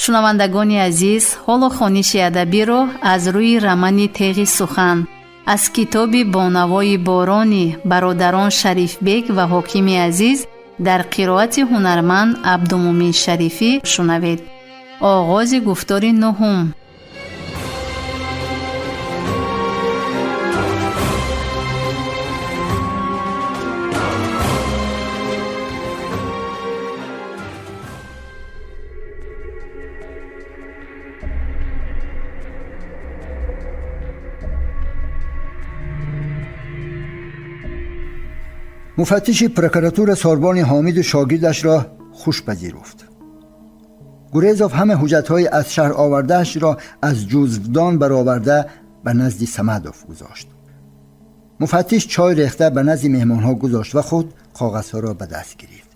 Шунавандагони азиз, ҳоло хониши адабиро аз рӯи романи Теғи сухан аз китоби Бо навои борони бародарон Шарифбек ва Ҳокими Азиз дар қироати ҳунарманд Абдумӯмин Шарифӣ шунавед. Оғози гуфтори нуҳум. Муфаттиши прокуратура Сорбони Ҳомиду шогирдашро хуш пазируфт. Гурезов ҳама ҳуҷҷатҳои аз шаҳр овардаашро аз ҷузвдон бароварда ба назди Самадов гузошт. Муфаттиш чой рехта ба назди меҳмонҳо гузошт ва худ коғазҳоро ба даст гирифт.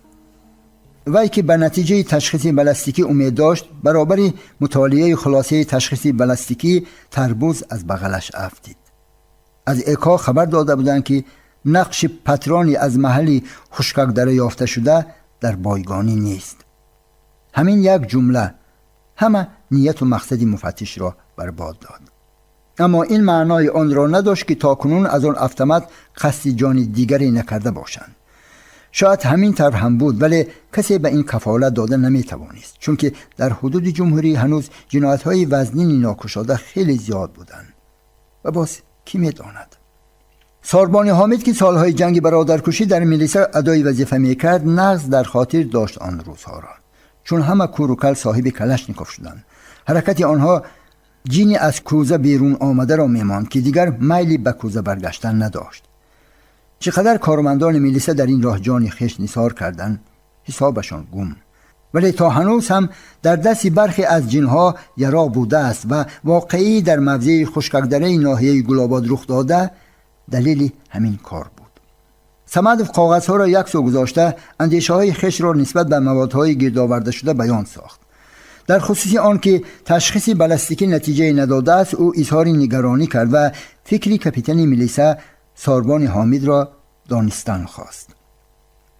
Вай ки ба натиҷаи ташхиси баллистикӣ умед дошт, баробари мутолиаи хулосаи ташхиси баллистикӣ тарбуз аз бағалаш афтид. Аз ЭКО хабар дода буданд, ки нақши патрони аз маҳалли хушкакдара ёфта шуда дар бойгонӣ нест. Ҳамин як ҷумла ҳама нияту мақсади муфаттишро барбод дод. Аммо ин маънои онро надошт, ки то кунун аз он автомат қасди ҷони дигаре накарда бошанд. Шояд ҳамин тавр ҳам буд, вале касе ба ин кафолат дода наметавонист, чунки дар ҳудуди ҷумҳурӣ ҳанӯз ҷиноятҳои вазнини нокушода хеле зиёд буданд. Ва боз кӣ медонад? Сорбони Ҳомид, ки солҳои ҷанги бародаркушӣ дар милиса адои вазифа мекард, нағз дар хотир дошт он рӯзҳоро, чун ҳама куру кал соҳиби Калашников шуданд. Ҳаракати онҳо ҷини аз кӯза берун омадаро мемонд, ки дигар майли ба кӯза баргаштан надошт. Чӣ қадар кормандони милиса дар ин роҳ ҷони хеш нисор карданд, ҳисобашон гум. Вале то ҳанӯз ҳам дар дасти бархе аз ҷинҳо яроқ будааст ва воқеӣ дар мавзеи хушкакдараи ноҳияи Гулобод рух дода далели ҳамин кор буд. Самадов коғазҳоро як сӯ гузошта, андешаҳои хешро нисбат ба маводҳои гирдовардашуда баён сохт. Дар хусуси он ки ташхиси баллистикӣ натиҷае надодааст, ӯ изҳори нигаронӣ кард ва фикри капитани милиса Сорбони Ҳомидро донистан хост.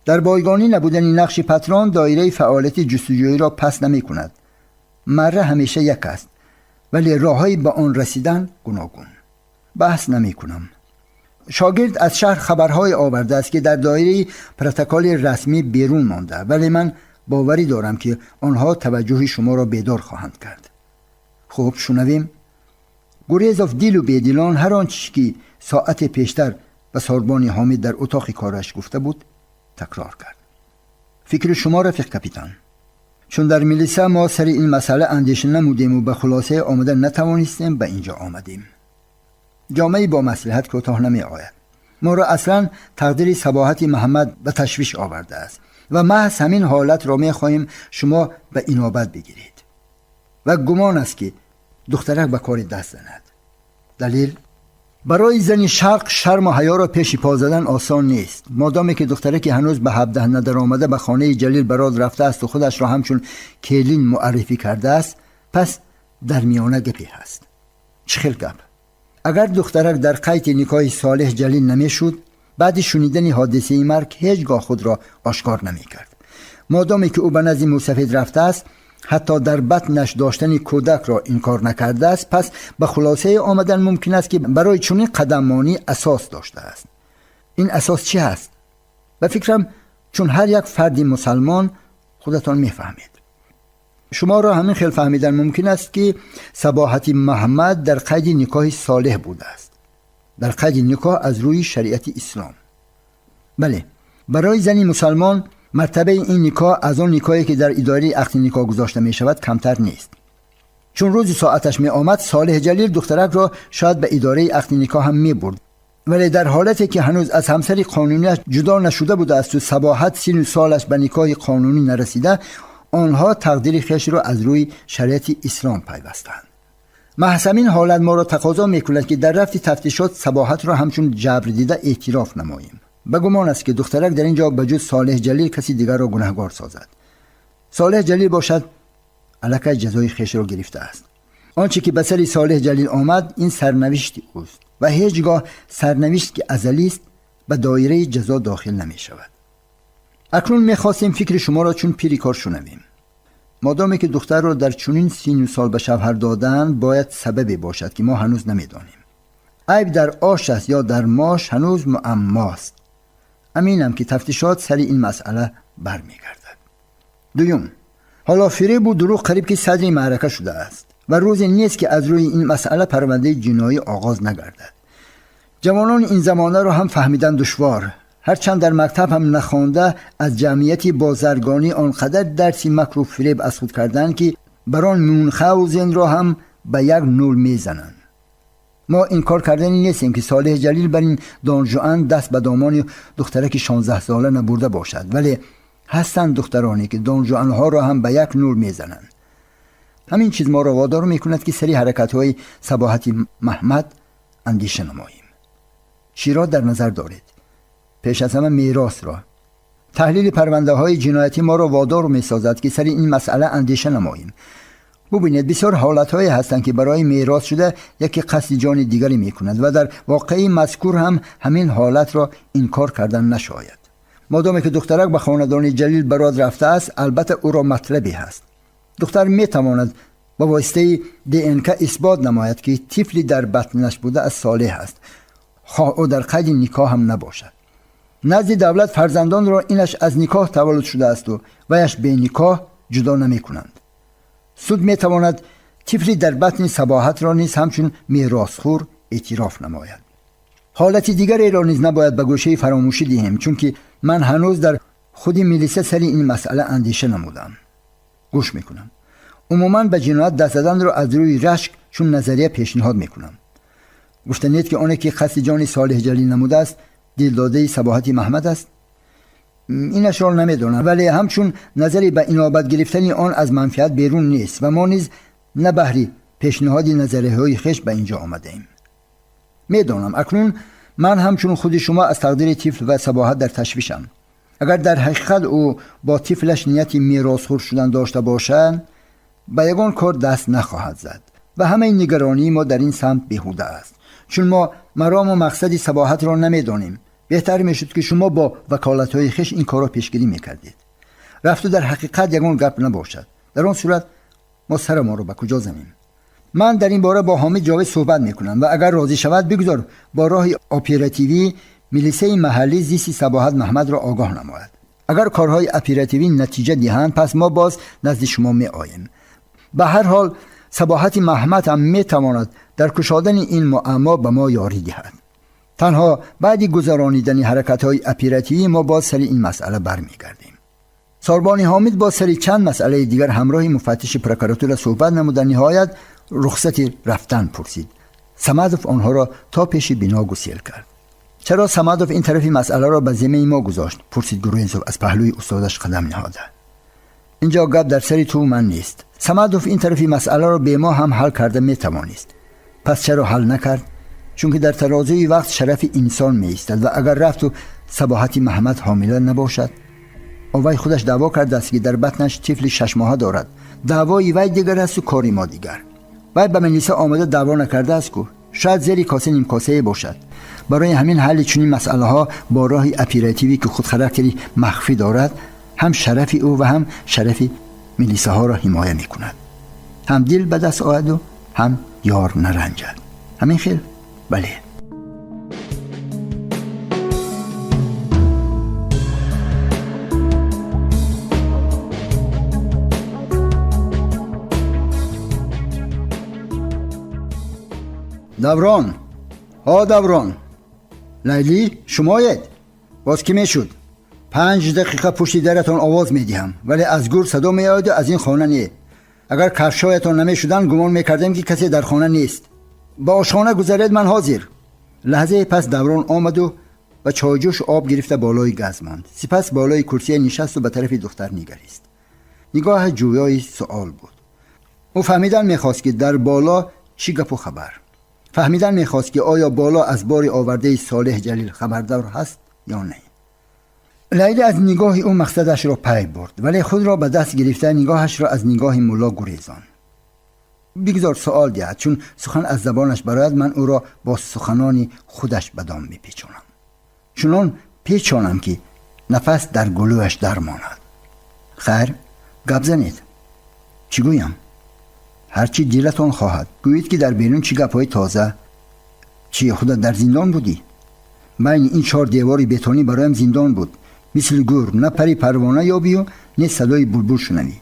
Дар бойгонӣ набудани нақши патрон доираи фаъолияти ҷустуҷӯиро пас намекунад. Марра ҳамеша як аст, вале роҳҳои ба он расидан гуногун. Баҳс намекунам. Шогирд аз шаҳр хабарҳое овардааст, ки дар доираи протоколи расмӣ берун монда, вале ман боварӣ дорам, ки онҳо таваҷҷӯҳи шуморо бедор хоҳанд кард. Хуб, шунавем. Гурезов дилу бедилон ҳар он чиз ки соате пештар ба Сорбони Ҳомид дар утоқи кораш гуфта буд, такрор кард. Фикри шумо, рафиқ капитан? Чун дар милиса мо сари ин масъала андеша намудему ба хулосае омада натавонистем, ба инҷо омадем. Ҷомаи бо маслиҳат кӯтоҳ намеояд. Моро аслан тақдири Сабоҳати Муҳаммад ба ташвиш овардааст ва маҳз ҳамин ҳолатро мехоҳем шумо ба инобат бигиред. Ва гумон аст, ки духтарак ба кори даст занад. Далел: барои зани шарқ шарму ҳаёро пеши по задан осон нест. Модоме ки духтараке ҳанӯз ба 17 надаромада ба хонаи Ҷалил Барод рафтаасту худашро ҳамчун келин муаррифӣ кардааст, пас дар миёна гапе ҳаст. Чӣ хел гап? Агар духтарак дар қайди никоҳи Солеҳ Ҷалил намешуд, баъди шунидани ҳодисаи марг ҳеҷ гоҳ худро ошкор намекард. Модоме ки ӯ ба назди мусафид рафтааст, ҳатто дар батнаш доштани кӯдакро инкор накардааст, пас ба хулосае омадан мумкин аст, ки барои чунин қадаммонӣ асос доштааст. Ин асос чӣ ҳаст? Ба фикрам, чун ҳар як фарди мусалмон худатон мефаҳмед. Шуморо ҳамин хел фаҳмидан мумкин аст, ки Сабоҳати Муҳаммад дар қайди никоҳи Солеҳ будааст, дар қайди никоҳ аз рӯи шариати ислом. Бале, барои зани мусалмон мартабаи ин никоҳ аз он никоҳе ки дар идораи ақди никоҳ гузошта мешавад камтар нест. Чун рӯзи соаташ меомад, Солеҳ Ҷалил духтаракро шояд ба идораи ақди никоҳ ҳам мебурд, вале дар ҳолате ки ҳанӯз аз ҳамсари қонуниаш ҷудо нашуда будаасту Сабоҳат сину солаш ба никоҳи қонунӣ нарасида, онҳо тақдири хешро аз рӯи шариати ислом пайвастанд. Маҳз ҳамин ҳолат моро тақозо мекунад, ки дар рафти тафтишот Сабоҳатро ҳамчун ҷабрдида эътироф намоем. Ба гумон аст, ки духтарак дар ин ҷо ба ҷуз Солеҳ Ҷалил каси дигарро гунаҳгор созад. Солеҳ Ҷалил бошад, аллакай ҷазои хешро гирифтааст. Он чӣ ки ба сари Солеҳ Ҷалил омад, ин сарнавишти ӯст ва ҳеҷ гоҳ сарнавишт, ки азалист, ба доираи ҷазо дохил намешавад. Акнун мехостем фикри шуморо чун пири кор шунавем. مادامی که دختر را در چنین سین و سال به شوهر دادن باید سببی باشد که ما هنوز نمیدانیم. عیب در آش است یا در ماش هنوز معماست. امینم که تفتیشات سر این مسئله برمیگردد. دوم، حالا فریب و دروغ قریب که صدر معرکه شده است و روزی نیست که از روی این مسئله پرونده جنایی آغاز نگردد. جوانان این زمانه را هم فهمیدن دشوار، هرچند در مکتب هم نخوانده از جمعیت بازرگانی آنقدر درسی مکر و فریب از خود کردند که بران مونخاوزن را هم به یک نول میزنند. ما این کار کردنی نیستیم که صالح جلیل بر این دانجوان دست به دامان دخترک 16 ساله نبرده باشد، ولی هستند دخترانی که دانجوانها را هم به یک نور میزنند. همین چیز ما را وادار میکند که سری حرکت های صباحت محمد اندیشه نماییم. چی را در نظر دارید؟ پیش از همه میراث را. تحلیل پرونده های جنایتی ما را وادار میسازد که سری این مسئله اندیشه نماییم. ببینید بسیار حالت هایی هستند که برای میراث شده یکی قصد جان دیگری میکند و در واقعی مذکور هم همین حالت را انکار کردن نشاید. مادامی که دخترک به خاندان جلیل براد رفته است، البته او را مطلبی هست. دختر میتواند با واسطه دی ان که اثبات نماید که طفلی در بطنش بوده از صالح است، خواه او در قید نکاح هم نباشد. نزد دولت فرزندان را اینش از نکاح تولد شده است و ویش به نکاح جدا نمی کنند. سود می تواند طفلی در بطن صباحت را نیز همچون میراثخور اعتراف نماید. حالت دیگری را نیز نباید به گوشه فراموشی دهیم، چون که من هنوز در خود میلیسه سر این مسئله اندیشه نمودم. گوش میکنم. عموما به جنایت دست زدن را از روی رشک چون نظریه پیشنهاد میکنم. گفتنید که آنی که قصد جان صالح جلیل نموده است دلداده صباحت محمد است؟ اینش را نمیدانم، ولی همچون نظری به انابت گرفتن آن از منفعت بیرون نیست و ما نیز نه بهری پیشنهاد نظریه های خویش به اینجا آمده ایم. میدانم اکنون من همچون خود شما از تقدیر طفل و صباحت در تشویشم. اگر در حقیقت او با طفلش نیت میراثخور شدن داشته باشد، به یگان کار دست نخواهد زد و همه نگرانی ما در این سمت بیهوده است، چون ما مرام و مقصد صباحت را نمیدانیم. بهتر میشد که شما با وکالت‌های خویش این کار را پیشگیری میکردید. رفت و در حقیقت یگان گپ نباشد. در آن صورت ما سر ما را به کجا زنیم؟ من در این باره با حامد جاوید صحبت میکنم و اگر راضی شود بگذار با راه اپراتیوی میلیسه محلی زیست صباحت محمد را آگاه نماید. اگر کارهای اپراتیوی نتیجه دهند پس ما باز نزد شما می آییم. به هر حال صباحت محمد هم می تواند در کشادن این معما به ما یاری دهد. تنها بعد گذرانیدن حرکت‌های اپراتیوی ما باز سر این مسئله برمیگردیم. ساربانی حامد با سری چند مسئله دیگر همراه مفتش پرکراتور صحبت نمود. در نهایت رخصت رفتن پرسید. سمدوف آنها را تا پیش بینا گسیل کرد. چرا سمدوف این طرف مسئله را به ذمه ما گذاشت؟ پرسید گروینزوف از پهلوی استادش قدم نهاده. اینجا گپ در سر تو من نیست. سمدوف این طرف مسئله را به ما هم حل کرده می توانست. پس چرا حل نکرد؟ چون که در ترازوی وقت شرف انسان می ایستد و اگر رفت و صباحت محمد حامله نباشد. وی خودش دعوا کرده است که در بطنش طفل 6 ماهه دارد. دعوای وی دیگر است و کاری ما دیگر. وی به ملیسه آمده دعوا نکرده است که شاید زیر کاسه نیم کاسه باشد. برای همین حل چنین مسئله ها با راه اپراتیوی که خود خاراکتری مخفی دارد هم شرف او و هم شرف ملیسه ها را حمایه می کند. هم دل به دست آید و هم یار نرنجد. همین خیل؟ بله. دوران، ها دوران، لیلی شمایید؟ باز کی میشد؟ 5 دقیقه پشت درتان آواز میدهم ولی از گور صدا میآید و از این خانه نه. اگر کفشایتان نمیشدن گمان میکردم که کسی در خانه نیست. با آشخانه گذرید، من حاضر. لحظه پس دوران آمد و با چایجوش آب گرفته بالای گز ماند. سپس بالای کرسی نشست و به طرف دختر نگریست. نگاه جویای سوال بود. او فهمیدن میخواست که در بالا چی گپ و خبر. فهمیدن میخواست که آیا بالا از بار آورده صالح جلیل خبردار هست یا نه. لیلی از نگاه او مقصدش را پی برد ولی خود را به دست گرفته نگاهش را از نگاه ملا گریزان. بگذار سوال دهد، چون سخن از زبانش براید من او را با سخنان خودش به دام میپیچانم. چنان پیچانم که نفس در گلویش درماند. خیر، گپ زنید. Чӣ гӯям? Ҳарчи дилатон хоҳад. Гӯед ки дар берун чӣ гапҳои тоза. Чӣ, худат дар зиндон будӣ? Байни ин чор девори бетонӣ бароям зиндон буд. Мисли гӯр на пари парвона ёбию не садои булбул шунавӣ.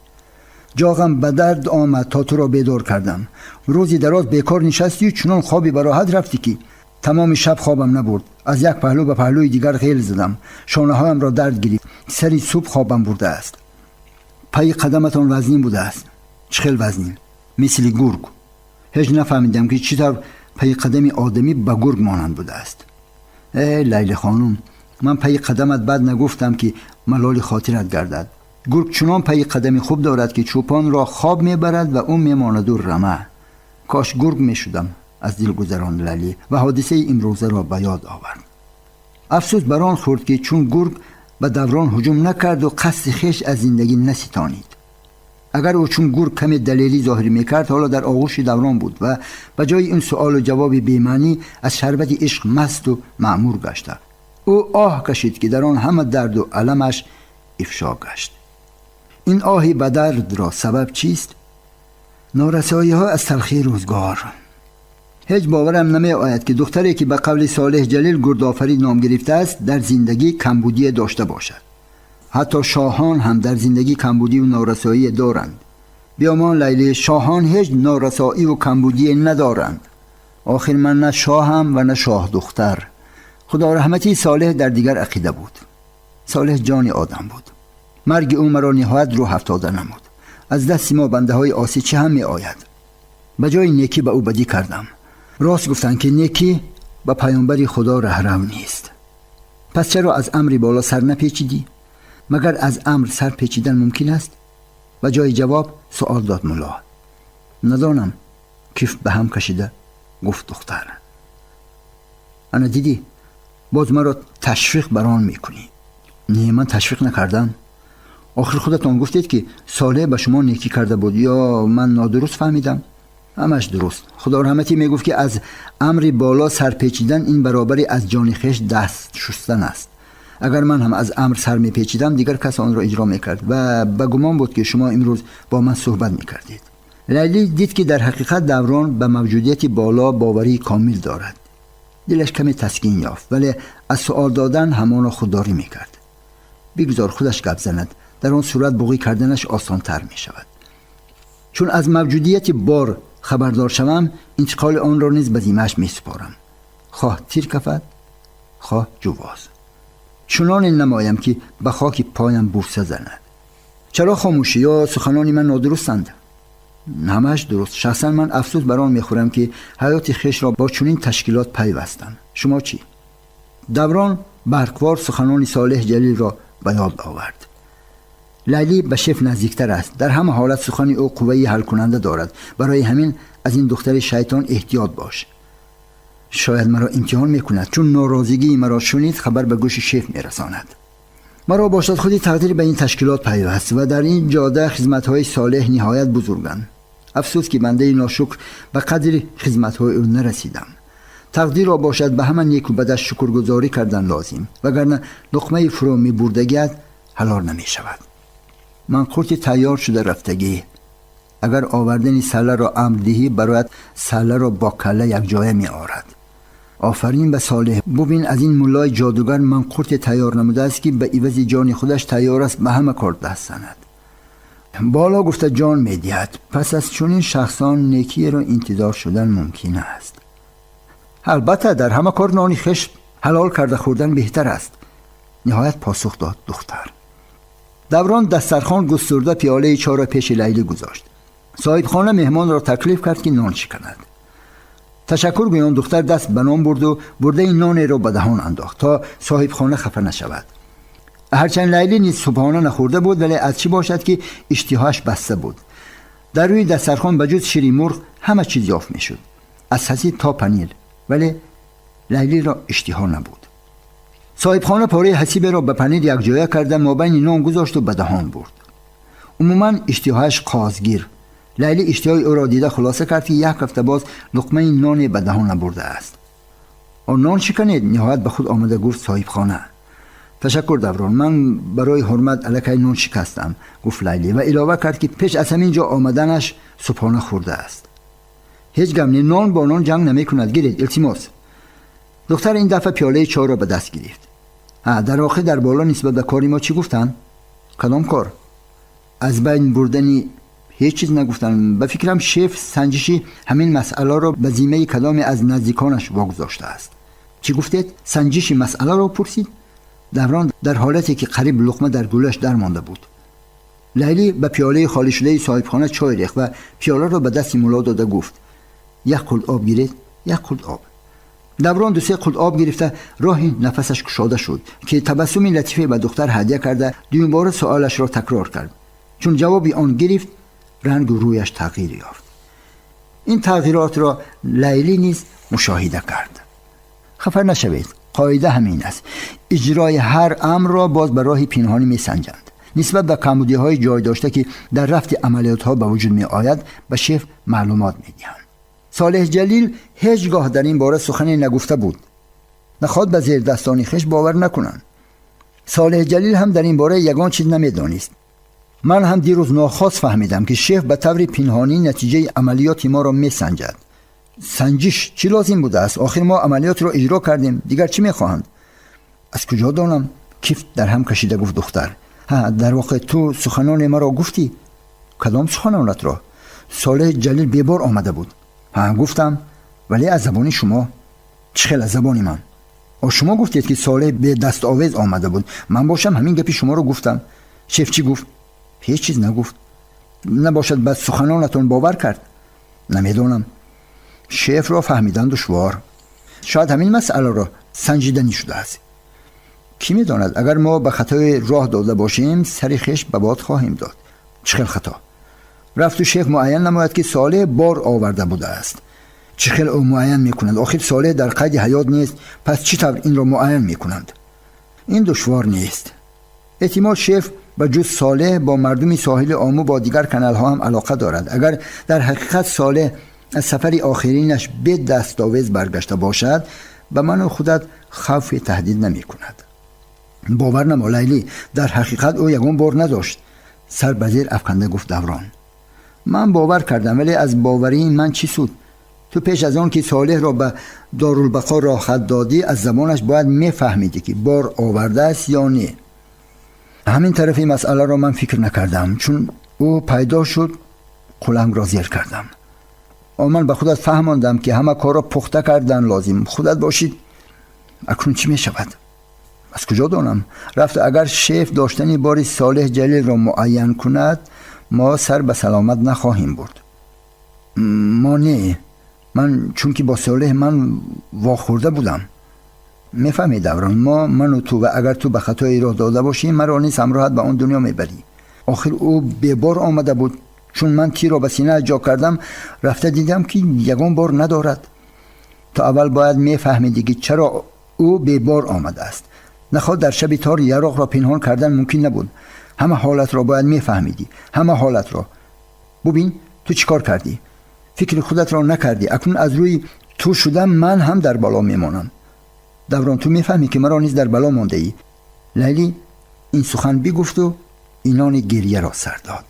Ҷоғам ба дард омад то туро бедор кардам. Рӯзи дароз бекор нишастию чунон хоби бароҳат рафтӣ ки тамоми шаб хобам набурд. Аз як паҳлӯ ба паҳлӯи дигар ғел задам. Шонаҳоямро дард гирифт. Сари субҳ хобам бурдааст. Пайи қадаматон вазнин будааст. Чӣ хел вазнин? Мисли гург. Ҳеҷ нафаҳмидам ки чӣ тавр пайи қадами одамӣ ба гург монанд будааст. Э Лайли хонум, ман пайи қадамат бад нагуфтам ки малоли хотират гардад. Гург чунон пайи қадами хуб дорад ки чӯпонро хоб мебарад ва ӯ мемонаду рама. Кош гург мешудам, аз дил гузаронд Лайлӣ ва ҳодисаи имрӯзаро ба ёд овард. Афсӯс бар он хӯрд ки чун гург ба Даврон ҳуҷум накарду қасди хеш аз зиндагӣ наситонид. Агар ӯ чун гург каме далелӣ зоҳир мекард, ҳоло дар оғӯши Даврон буд ва ба ҷои ин суолу ҷавоби бемаънӣ аз шарбати ишқ масту маъмур гашта. Ӯ оҳ кашид ки дар он ҳама дарду аламаш ифшо гашт. Ин оҳи ба дардро сабаб чист? Норасоиҳо аз талхии рӯзгор. Ҳеҷ боварам намеояд ки духтаре ки ба қавли Солеҳ Ҷалил Гурдофарид ном гирифтааст, дар зиндагӣ камбудие дошта бошад. Ҳатто шоҳон ҳам дар зиндагӣ камбудию норасоие доранд. Биёмон Лайлӣ, шоҳон ҳеҷ норасоиву камбудие надоранд. Охир ман на шоҳам ва на шоҳдухтар. Худо раҳматии Солеҳ дар дигар ақида буд. Солеҳ ҷони одам буд. Марги ӯ маро ниҳоят рӯҳ афтода намуд. Аз дасти мо бандаҳои осӣ чӣ ҳам меояд? Ба ҷои некӣ ба ӯ бадӣ кардам. Рост гуфтанд ки некӣ ба паёмбари Худо раҳрав нест. Пас чаро аз амри боло сар напечидӣ? Магар аз амр сар печидан мумкин аст? Ба ҷои ҷавоб суол дод мулло. Надонам, киф ба ҳам кашида гуфт духтар. Ана дидӣ, боз маро ташвиқ бар он мекунӣ. Не, ман ташвиқ накардам. Охир худатон гуфтед ки Солеҳ ба шумо некӣ карда буд, ё ман нодуруст фаҳмидам? Ҳамаш дуруст. Худо раҳматӣ мегуфт ки аз амри боло сарпечидан ин баробари аз ҷони хеш даст шустан аст. Агар ман ҳам аз амр сар мепечидам, дигар кас онро иҷро мекард ва ба гумон буд ки шумо имрӯз бо ман суҳбат мекардед. Лайлӣ дид ки дар ҳақиқат Даврон ба мавҷудияти боло боварии комил дорад. Дилаш каме таскин ёфт, вале аз суол додан ҳамоно худдорӣ мекард. Бигзор худаш гап занад, дар он сурат буғӣ карданаш осонтар мешавад. Чун аз мавҷудияти бор хабардор шавам, интиқоли онро низ ба зимааш месупорам. Хоҳ тир кафад, хоҳ ҷувоз. Чуноне намоям ки ба хоки поям бурса занад. Чаро хомӯшӣ ё суханони ман нодурустанд? Ҳамааш дуруст. Шахсан ман афсӯс бар он мехӯрам ки ҳаёти хешро бо чунин ташкилот пайвастам. Шумо чӣ? Даврон барқвор суханони Солеҳ Ҷалилро ба ёд овард. Лайлӣ ба шеф наздиктар аст. Дар ҳама ҳолат сухани ӯ қувваи ҳалкунанда дорад. Барои ҳамин аз ин духтари шайтон эҳтиёт бош. Шояд маро имтиҳон мекунад. Чун норозигии маро шунид, хабар ба гӯши шеф мерасонад. Маро бошад худи тақдир ба ин ташкилот пайваст ва дар ин ҷода хизматҳои Солеҳ ниҳоят бузурганд. Афсӯс ки бандаи ношукр ба қадри хизматҳои ӯ нарасидам. Тақдирро бошад ба ҳама неку бадаш шукргузорӣ кардан лозим, вагарна луқмаи фурӯ мебурдагиат ҳалол намешавад. Манқурти тайёр шуда рафтагӣ. Агар овардани салларо амр диҳӣ, барояд салларо бо калла якҷоя меорад. Офарин ба Солеҳ. Бубин, аз ин муллои ҷодугар манқурте тайёр намудааст ки ба ивази ҷони худаш тайёр аст ба ҳама кор даст занад. Боло гуфта ҷон медиҳад. Пас аз чунин шахсон некиеро интизор шудан мумкин аст. Албатта дар ҳама кор нони хеш ҳалол карда хӯрдан беҳтар аст. Ниҳоят посух дод духтар. Даврон дастархон густурда пиёлаи чойро пеши Лайлӣ гузошт. Соҳибхона меҳмонро таклиф кард ки нон шиканад. Ташаккур гӯён духтар даст ба нон бурду бурдаи нонеро ба даҳон андохт то соҳибхона хафа нашавад. Ҳарчанд Лайлӣ низ субҳона нахӯрда буд, вале аз чӣ бошад ки иштиҳояш баста буд. Дар рӯи дастархон ба ҷуз шири мурғ ҳама чиз ёфт мешуд, аз ҳасид то панир, вале Лайлиро иштиҳо набуд. Соҳибхона пораи ҳасиберо ба панир якҷоя карда мобайни нон гузошту ба даҳон бурд. Умуман иштиҳояш қозгир. Лайли иштиҳои ӯро дида хулоса кард ки як ҳафта боз луқмаи ноне ба даҳон набурдааст. Он нон шиканед, ниҳоят ба худ омада гуфт соҳибхона. Ташаккур, Даврон, ман барои ҳурмат аллакай нон шикастам, гуфт Лайлӣ ва илова кард ки пеш аз ҳамин ҷо омаданаш субҳона хӯрда аст. Ҳеҷ гап не, нон бо нон ҷанг намекунад. Гиред, илтимос. Духтар ин дафъа пиёлаи чойро ба даст гирифт. Дар воқеъ дар боло нисбат ба кори мо чӣ гуфтанд? Кадом кор? Аз байн бурдани ҳеҷ чиз нагуфтанд. Ба фикрам, шеф санҷиши ҳамин масъаларо ба зиммаи кадоме аз наздиконаш вогузоштааст. Чӣ гуфтед? Санҷиши масъаларо пурсид Даврон дар ҳолате ки қариб луқма дар гулаш дармонда буд. Лайлӣ ба пиёлаи холишудаи соҳибхона чой рехт ва пиёларо ба дасти мулло дода гуфт: як қулт об гиред, як қулт об. Даврон ду се қулт об гирифта, роҳи нафасаш кушода шуд, ки табассуми латифе ба духтар ҳадя карда, дуюмбора суолашро такрор кард. Чун ҷавоби он гирифт, рангу рӯяш тағйир ёфт. Ин тағйиротро Лайлӣ низ мушоҳида кард. Хафа нашавед, қоида ҳамин аст. Иҷрои ҳар амрро боз ба роҳи пинҳонӣ месанҷанд. Нисбат ба камбудиҳои ҷой дошта, ки дар рафти амалиётҳо ба вуҷуд меояд, ба шеф маълумот медиҳанд. Солеҳ Ҷалил ҳеҷ гоҳ дар ин бора сухане нагуфта буд. Наход ба зердастони хеш бовар накунанд. Солеҳ Ҷалил ҳам дар ин бора ягон чиз намедонист. Ман ҳам дирӯз нохост фаҳмидам, ки шеф ба таври пинҳонӣ натиҷаи амалиёти моро месанҷад. Санҷиш чӣ лозим будааст? Охир мо амалиётро иҷро кардем, дигар чӣ мехоҳанд? Аз куҷо донам? Кифт дар ҳам кашида гуфт духтар. Ҳа, дар воқеъ ту суханони маро гуфтӣ? Кадом суханонатро? Солеҳ Ҷалил бебор омада буд. Ҳа, гуфтам, вале аз забони шумо. Чӣ хел аз забони ман? О, шумо гуфтед, ки Солеҳ бедастовез омада буд. Ман бошам, ҳамин гапи шуморо гуфтам. Шеф чӣ гуфт? Ҳеҷ чиз нагуфт. Набошад, ба суханонатон бовар кард? Намедонам, шефро фаҳмидан душвор. Шояд ҳамин масъаларо санҷиданӣ шудааст. Кӣ медонад, агар мо ба хатои роҳ дода бошем, сари хеш ба бод хоҳем дод. Чӣ хел хато? Рафту шеф муайян намояд, ки Солеҳ бор оварда будааст. Чӣ хел ӯ муайян мекунад? Охир Солеҳ дар қайди ҳаёт нест, пас чӣ тавр инро муайян мекунанд? Ин душвор нест. Эҳтимол, шеф ба ҷуз Солеҳ бо мардуми соҳили Омӯ, бо дигар каналҳо ҳам алоқа дорад. Агар дар ҳақиқат Солеҳ аз сафари охиринаш бе дастовез баргашта бошад, ба ману худат хавфи таҳдид намекунад. Бовар намо, Лайлӣ, дар ҳақиқат ӯ ягон бор надошт, сар ба зер афканда гуфт Даврон. Ман бовар кардам, вале аз боварии ман чӣ суд? Ту пеш аз он ки Солеҳро ба Дорулбақо роҳхат додӣ, аз забонаш бояд мефаҳмидӣ, ки бор овардааст ё не. Ҳамин тарафи масъаларо ман фикр накардам. Чун ӯ пайдо шуд, қулангро зер кардам. Ман ба худат фаҳмондам, ки ҳама корро пухта кардан лозим. Худат бошид. Акнун чӣ мешавад? Аз куҷо донам? Рафта агар шеф доштани бори Солеҳ Ҷалилро муайян кунад, мо сар ба саломат нахоҳем бурд. Мо не, ман, чунки бо Солеҳ ман вохӯрда будам. Мефаҳмӣ, Даврон, мо, ману ту, ва агар ту ба хатои роҳ дода бошӣ, маро низ ҳамроҳат ба он дунё мебарӣ. Охир ӯ бебор омада буд. Чун ман тирро ба сина ҷо кардам, рафта дидам, ки ягон бор надорад. То аввал бояд мефаҳмидӣ, ки чаро ӯ бебор омадааст. Наход дар шаби тор яроқро пинҳон кардан мумкин набуд. Ҳама ҳолатро бояд мефаҳмидӣ, ҳама ҳолатро. Бубин, ту чӣ кор кардӣ? Фикри худатро накардӣ. Акнун аз рӯи ту шудам, ман ҳам дар бало мемонам. Даврон, ту мефаҳмӣ, ки маро низ дар бало мондаӣ. Лайлӣ ин сухан бигуфту инони гирьяро сар дод.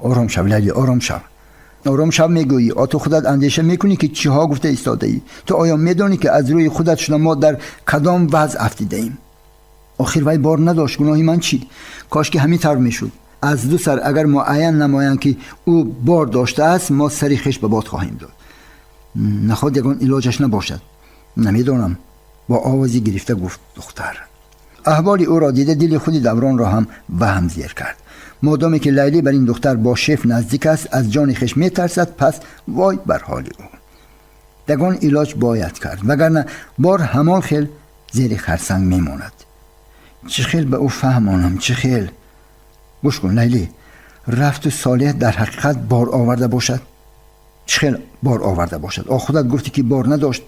Ором шав, Лайли, ором шав. Ором шав мегӯӣ. О, ту худат андеша мекунӣ, ки чиҳо гуфта истодаӣ? Ту оё медонӣ, ки аз рӯи худат шуда мо дар кадом вазъ афтидаем? Охир вай бор надошт, гуноҳи ман чӣ? Кош ки ҳамин тавр мешуд. Аз ду сар агар муайян намоянд, ки ӯ бор доштааст, мо сари хеш ба бод хоҳем дод. Наход ягон илоҷаш набошад? Намедонам, бо овози гирифта гуфт духтар. Аҳволи ӯро дида, дили худи Давронро ҳам ваҳм зер кард. Модоме ки Лайлӣ бар ин духтар бо шеф наздик аст, аз ҷони хеш метарсад, пас вой бар ҳоли ӯ. Ягон илоҷ бояд кард, вагарна бор ҳамон хел зери харсанг мемонад. Чӣ хел ба ӯ фаҳмонам, чӣ хел? Гӯш кун, Лайлӣ, рафту Солеҳ дар ҳақиқат бор оварда бошад? Чӣ хел бор оварда бошад? О, худат гуфтӣ, ки бор надошт.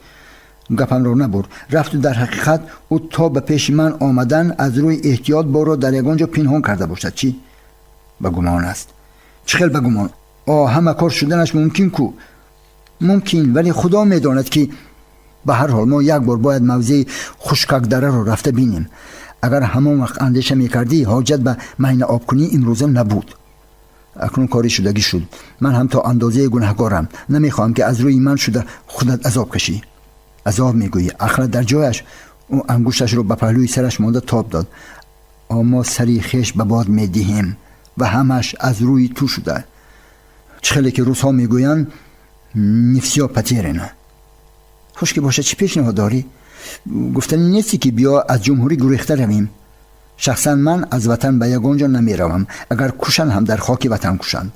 Гапамро набур. Рафту дар ҳақиқат ӯ то ба пеши ман омадан аз рӯи эҳтиёт борро дар ягон ҷо пинҳон карда бошад, чӣ? Ба гумон аст. Чӣ хел ба гумон? О, ҳама кор шуданаш мумкин ку? Мумкин, вале худо медонад, ки ба ҳар ҳол мо як бор бояд мавзеи Хушкакдараро рафта бинем. Агар ҳамон вақт андеша мекардӣ, ҳоҷат ба майна обкунӣ имрӯза набуд. Акнун кори шудагӣ шуд. Ман ҳам то андозаи гунаҳкорам. Намехоҳам ки аз рӯи ман шуда худат азоб кашӣ. Азоб мегӯӣ, ақлат дар ҷояш. Ӯ ангушташро ба паҳлӯи сараш монда тоб дод. Мо сари хеш ба бод медиҳем ва ҳамаш аз рӯи ту шуда. Чӣ хеле ки русҳо мегӯянд, не всё потеряно. Хуш ки бошад, чӣ пешниҳод дорӣ? Гуфтанӣ нести ки биё аз ҷумҳурӣ гурехта равем. Шахсан ман аз ватан ба ягон ҷо намеравам. Агар кушанд ҳам дар хоки ватан кушанд.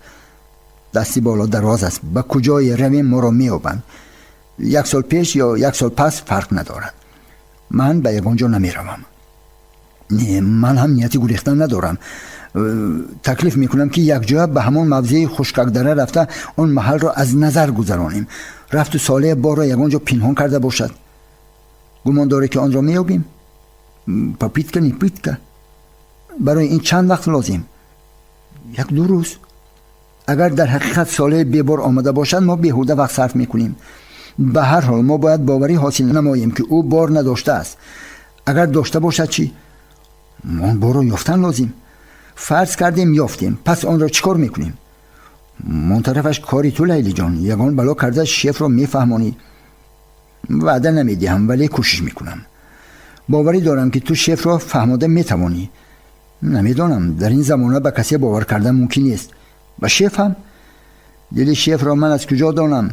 Дасти боло дароз аст. Ба куҷое равем моро меёбанд. Як сол пеш ё як сол пас фарқ надорад. Ман ба ягон ҷо намеравам. Не, ман ҳам нияти гурехтан надорам. Таклиф мекунам ки якҷоя ба ҳамон мавзеи хушкакдара рафта он маҳалро аз назар гузаронем. Рафту Солеҳ борро ягон ҷо пинҳон карда бошад. Гумон дорӣ ки онро меёбем? Попытка не пытка. Барои ин чанд вақт лозим? 1-2 рӯз. Агар дар ҳақиқат Солеҳ бебор омада бошад, мо беҳуда вақт сарф мекунем. Ба ҳар ҳол мо бояд боварӣ ҳосил намоем ки ӯ бор надоштааст. Агар дошта бошад чӣ? Он борро ёфтан лозим. Фарз кардем ёфтем, пас онро чӣ кор мекунем? Он тарафаш кори ту, Лайлиҷон. Ягон бало карда шефро мефаҳмонӣ. Ваъда намедиҳам, вале кӯшиш мекунам. Боварӣ дорам ки ту шефро фаҳмода метавонӣ. Намедонам, дар ин замона ба касе бовар кардан мумкин нест. Ба шеф ҳам? Дили шефро ман аз куҷо донам?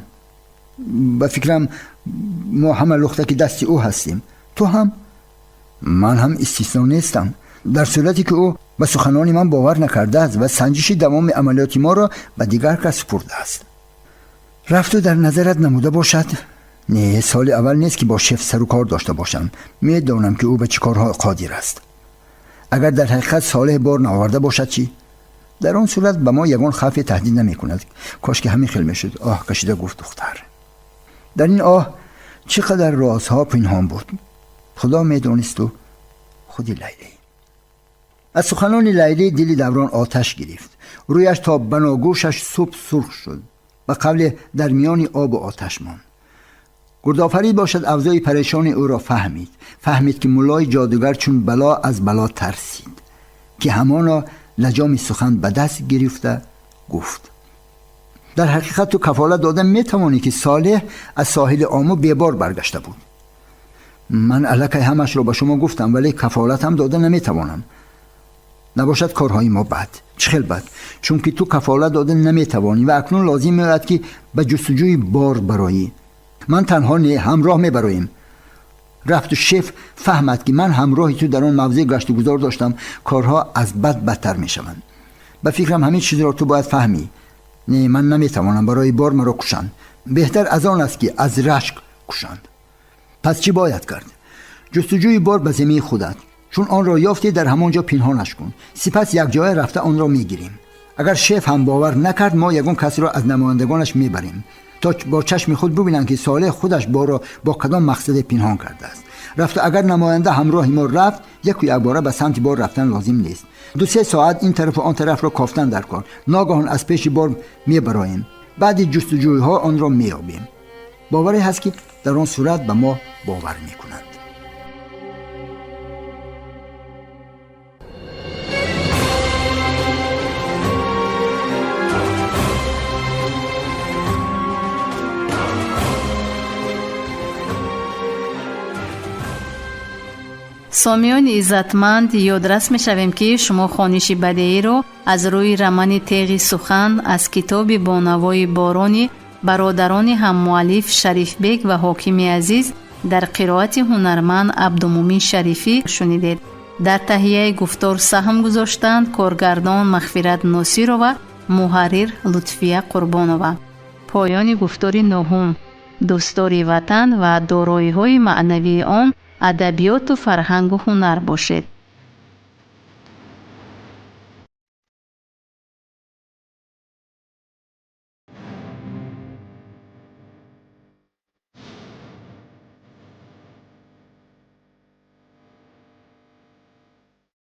Ба фикрам мо ҳама лухтаки дасти ӯ ҳастем. Ту ҳам? Ман ҳам истисно нестам. Дар сурате ки ӯ ба суханони ман бовар накардааст ва санҷиши давоми амалиёти моро ба дигар кас супурдааст. Рафту дар назарат намуда бошад? Не, соли аввал нест ки бо шеф сару кор дошта бошам. Медонам ки ӯ ба чӣ корҳо қодир аст. Агар дар ҳақиқат Солеҳ бор наоварда бошад чӣ? Дар он сурат ба мо ягон хавфе таҳдид намекунад. Кош ки ҳамин хел мешуд. Оҳ кашида гуфт духтар. Дар ин оҳ чӣ қадар розҳо пинҳон буд. Худо медонисту худи Лайлӣ. Аз суханони Лайлӣ дили Даврон оташ гирифт. Рӯяш то баногӯшаш суб сурх шуд. Ба қавле дар миёни обу оташ монд. Гурдофарид бошад авзои парешони ӯро фаҳмид. Фаҳмид ки муллои ҷодугар чун бало аз бало тарсид, ки ҳамоно лаҷоми сухан ба даст гирифта гуфт: дар ҳақиқат ту кафолат дода метавонӣ ки Солеҳ аз соҳили Омӯ бебор баргашта буд. Ман аллакай ҳамашро ба шумо гуфтам, вале кафолатам дода наметавонам. Набошад корҳои мо бад. Чӣ хел бад? Чунки ту кафолат дода наметавонӣ ва акнун лозим меояд ки ба ҷустуҷӯи бор бароӣ. Ман танҳо не, ҳамроҳ мебароем. Рафту шеф фаҳмад ки ман ҳамроҳи ту дар он мавзеъ гаштугузор доштам, корҳо аз бад бадтар мешаванд. Ба фикрам ҳамин чизро ту бояд фаҳмӣ. Не, ман наметавонам барои бор маро кушанд. Беҳтар аз он аст ки аз рашк кушанд. Пас чӣ бояд кард? Ҷустуҷӯи бор ба зиммаи худат. Чун онро ёфтӣ, дар ҳамон ҷо пинҳонаш кун. Сипас якҷоя рафта онро мегирем. Агар шеф ҳам бовар накард, мо ягон касро аз намояндагонаш мебарем то бо чашми худ бубинанд ки Солеҳ худаш борро бо кадом мақсаде пинҳон кардааст. Рафта агар намоянда ҳамроҳи мо рафт, яку якбора ба самти бор рафтан лозим нест. 2-3 соат ин тарафу он тарафро кофтан дар кор. Ногаҳон аз пеши бор мебароем. Баъди ҷустуҷӯйҳо онро меёбем. Боварӣ ҳаст ки дар он сурат ба мо бовар мекунанд. Сомиёни иззатманд, ёдрас мешавем ки шумо хониши бадеиро аз рӯи романи Теғи сухан аз китоби бо навои борони бародарони ҳаммуаллиф Шарифбек ва Ҳокими Азиз дар қироати ҳунарманд Абдумумин Шарифӣ шунидед. Дар таҳияи гуфтор саҳм гузоштанд коргардон Мағфират Носирова, муҳаррир Лутфия Қурбонова. Поёни гуфтори нуҳум. Дӯстдори ватан ва дороиҳои маънавии он адабиёту фарҳангу ҳунар бошед.